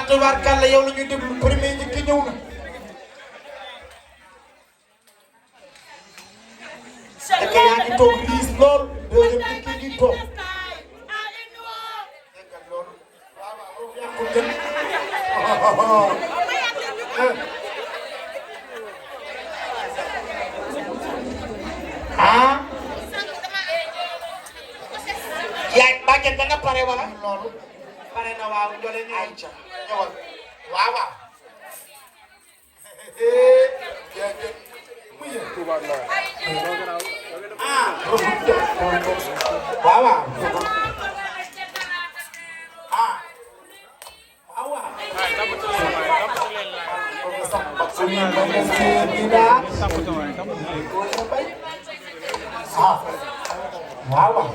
tubaarkàlla yow la ñuy déglu premier njëkk ñëw na. dëkk yaa ngi toog riis lool deuxième njëkk ngi toog. ah. yaa bàjjen da nga pare wala loolu. pare na waaw Ndiolé ñu ay ca ñëwal waaw waaw. ah. waaw waaw. ah. waaw waaw. ah. waaw waaw.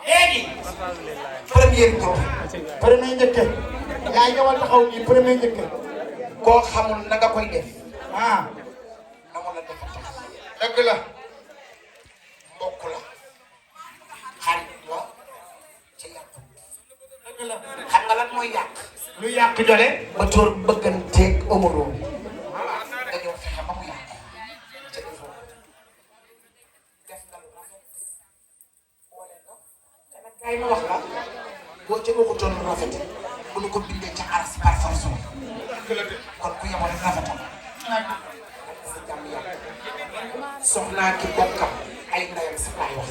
léegi. premier njëkk yaa ñëwal taxaw nii premier njëkk koo xamul na nga koy def ah na mu la def tax dëgg la mbokk la xarit la ci yàq dëgg la xam nga lan mooy yàq lu yàq Ndiolé ba tóor bëgganteeg Omaro nga ñëw fexe ba mu yàq ca defoo def nga lu rafet wala nga te nag gars yi ma wax la boo ca waxutoon lu rafet bu ñu ko bindee ca aras par force kon ku yemoon rek rafetal sa jàmm yàlla soxnaa ki bokkam ay ndeyam sa laay wax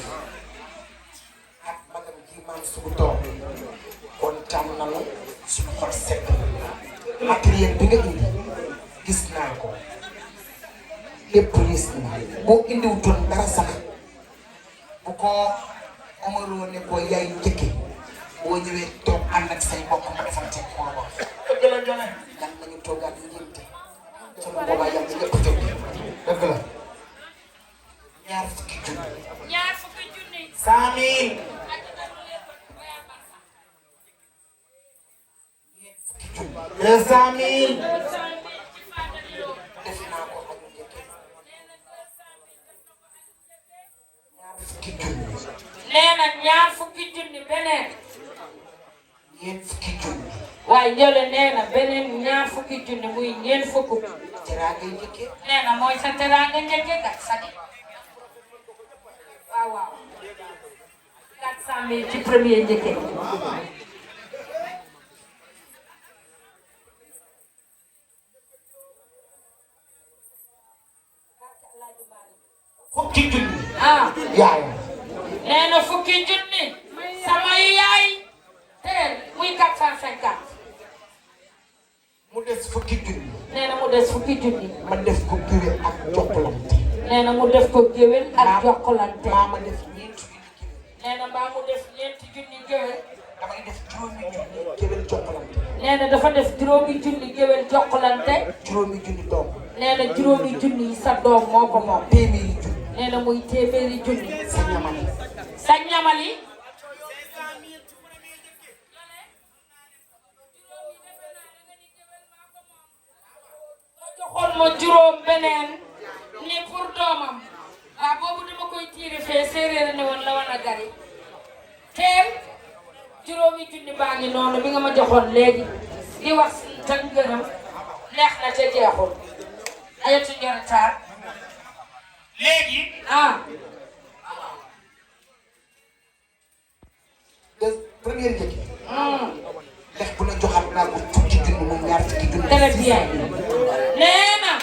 ak magam ji maam sugu toog kontaan nañu suñu xol sedd matériel bi nga indi gis naa ko lépp gis naa boo indiwutoon dara sax bu ko Omaro ne ko yaay njëkke boo ñëwee toog ànd ak say mbokk ma defante ko la wax dëgg la Ndiolé gan nañu toogaat ngénte sama boobaa yàlla ñëpp jóg dëgg la ñaar fukki junni 100 000 200 000 def naa ko ak njëkke ñaar fukki junni nee na ñaar fukki junni beneen. ñeent fukki junni. waaye Ndiolé nee na beneen ñaar fukki junni muy ñeent fukk. teraanga njëkke. nee na mooy sa teraanga njëkke kat sadi. waaw waaw. 400 000 ci premier njëkke. fukki junni. ah. yaayam. nee na fukki junni. sama yaay. teel muy 450. mu des fukki junni. nee na mu des fukki junni. ma def ko géwél ak jokkalante. nee na mu def ko géwél ak jokkalante. maa ma def ñeenti junni géwél. nee na mbaa mu def ñeenti junni géwél. damay def juróomi junni géwél jokkalante. nee na dafa def juróomi junni géwél jokkalante. juróomi junni doom. nee na juróomi junni yi sa doom moo ko moom. téeméeri junni. nee na muy téeméeri junni. sa ñamali. sa ñamali. joxoon ma juróom beneen ni pour doomam waaw boobu dama koy tiire fee séeréer ne woon la wan a gari teel juróomi junni baa ngi noonu bi nga ma joxoon léegi di wax ta ngërëm neex na te jeexul ayatu Ndiolé Sarr léegi. ah de première njëkk. def bu la joxaat naa ko fukki junni moom ñaar fukki junni. très bien nee na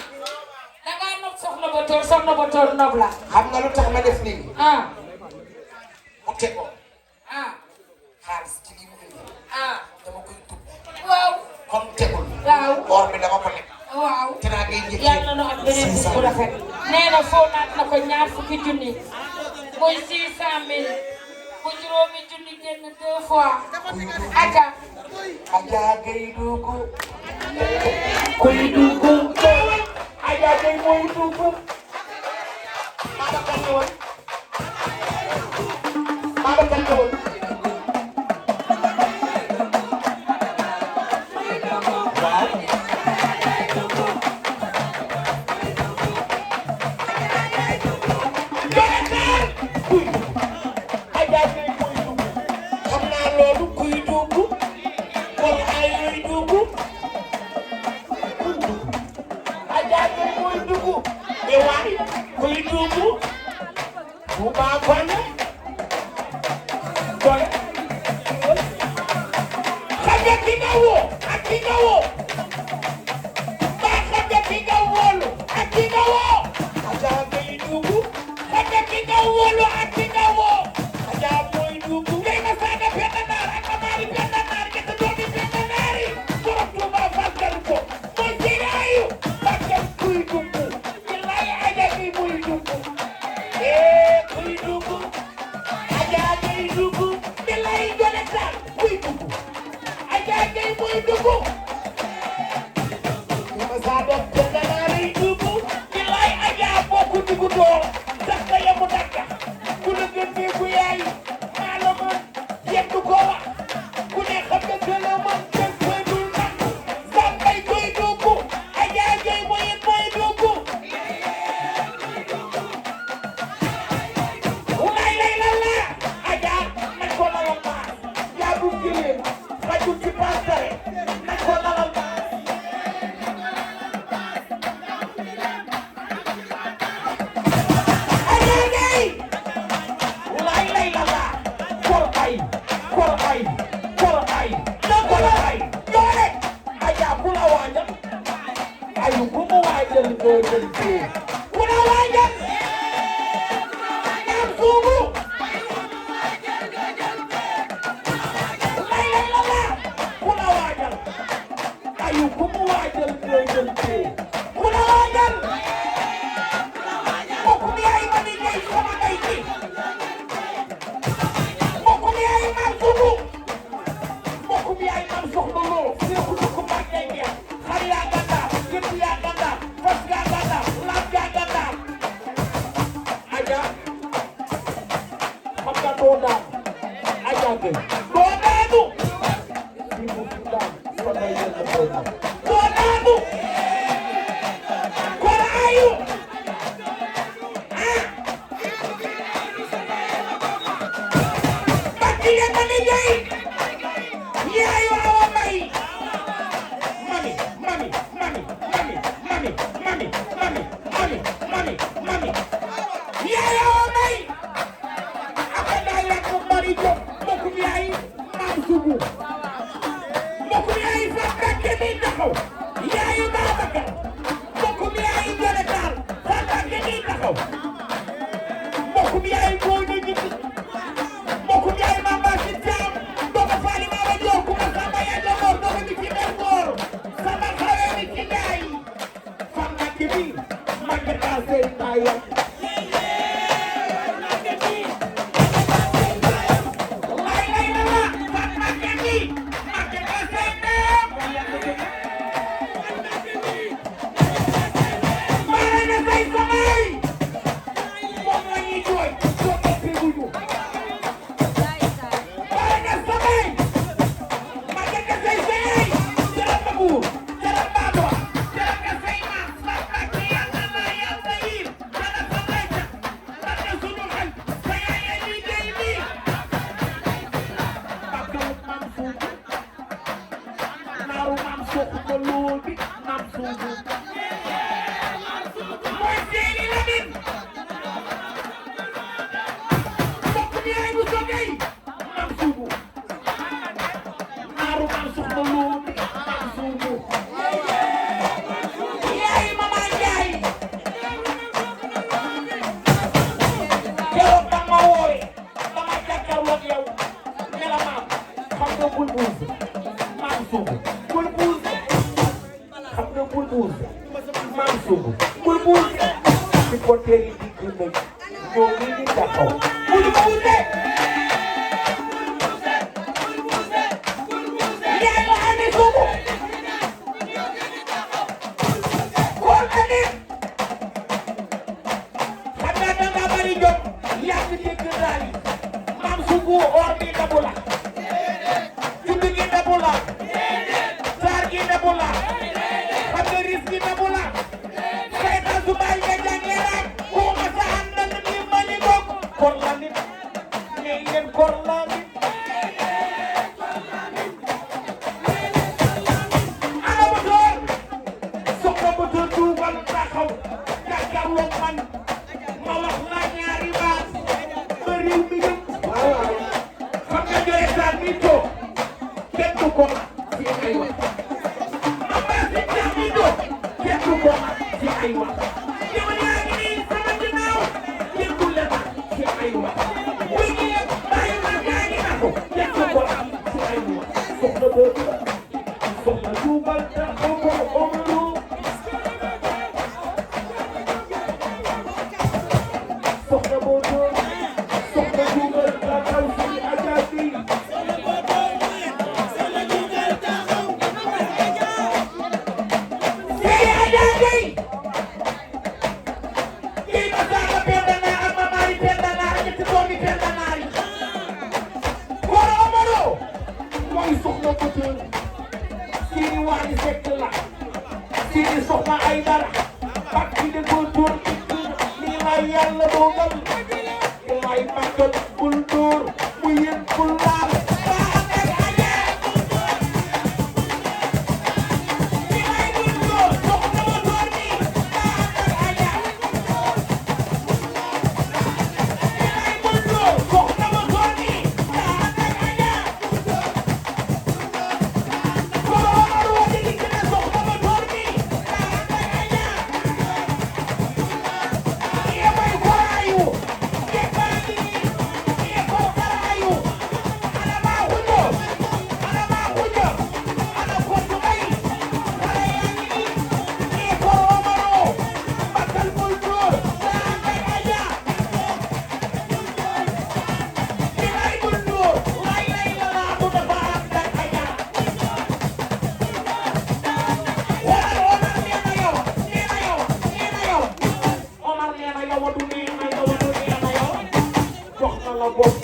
dangaa nopp soxna ba toor nopp la xam nga lu tax ma def nii. ah mu tegoo. ah xaalis ci li mu indi. ah dama koy tudd. waaw comme tegul. waaw or bi dama ko lekk. waaw te naa ngay njëkkee. yàlla na am beneen bis bu rafet nee na foo naat na ko ñaar fukki junni muy 600 000 bu juróomi junni génn 2 fois aka Adja Gueye dugg. kuy dugg. Adja Gueye mooy dugg. Babacar ñëwal. Babacar ñëwal. waaw. Touba Koné Koné xam nga ki nga woo ak ki nga woo ba xam nga ki nga woolu ak ki nga woo Adja ngay dugg xam nga ki nga woolu ak ki nga woo Adja mooy dugg ngay ma saaga benn naar ak amaari benn naar ñett doomi benn naar yi borom Touba fàggal ko mooy siraayu fàggal kuy dugg billaay Adja gi muy dugg kuy dugg Adja ngay dugg billaay gone taal kuy dugg Adja ngay muy dugg ma saaga benn naar yi dugg billaay Adja bokku dugg door sax ka yamu dakka ku la gën ne bu yaay maa la mën yéen du ko wax ku ne xam nga que la mën kenn koy dul nag sàmbay koy dugg Adja ngay mooy dugg wulaay lay la la Adja nañ ko lalal maas yaa dul jëlee xajul ci paastare nañ ko lalal maas Adja ngay wulaay lay la la kor ay na ko la ay doole Adja ku la waajal ayu ku mu waajal doo jël fii ku la waajal ñaam suubu lay lay la la ku la waajal ayu ku mu waajal doo jël fii ku la waajal mbokkum yaay ma ni ngay sama ngay ci mbokkum yaay maam suubu mbokkum yaay maam soxna loo seexu dugg mag ngay neex xar yaa gandaar gët yaa gandaar fas yaa gandaar laaf yaa gandaar Adja xam nga doo daan Adja gay doo daanu fii mu fi daan fa ngay yël na koy daan doo daanu kon ayu bakki ya mani gay yaayu awa may mami yaayu awa may aka naa yàgg mari jóg mbokkum yaay maam sugu mbokkum yaay fa kàkke mi taxaw yaayu Babacar mbokkum yaay Jole Taal fa kàkke mi taxaw mbokkum yaay boo ñu ñibbi mbokkum yaay maam ba si jaam doga faali maa ba joo kuma samba yaa jamoor doga mi ci mer boor sama xawee mi ci ngaay fan kàkke mi magge kaa sey naa yam lay lay la la fan kàkke mi magge kaa sey naam maara na say samay moom la ñuy jooy soo toppee wuñu maara na samay magge kaa sey sayay jaram ba buur jaram baa doon jaram ka say maam fan kàkke yàlla na yàlla yiir jara samay ca magge sunu xel sa yaay a liggéey lii bakkalu maam suubu naaru maam soxna loo bi maam suubu mooy seeni lamin mbokk mi yaay bu sogay maam suubu naaru maam soxna loo bi maam suubu yaay mama Njaay yow ba ma woowe dama jàkkaarloog yow ne la maam xam nga bul buus maam suubu bul buus xam nga bul buus maam suubu bul buus ci côté yi digg nañ ñoo ngi di taxaw bul buuse yaay la ame suubu kon tamit xam nga danga bari jot yàgg dégg daal yi maam suubu or bi dabu la judd gi dabu la saar gi dabu la xam nga ris gi dabu la sayta subaay nga jàng yaraam ko ma sa ànd na ni mani bokk kon la nit toogal mu may màggal bul dóor mu yéen bul laal bopp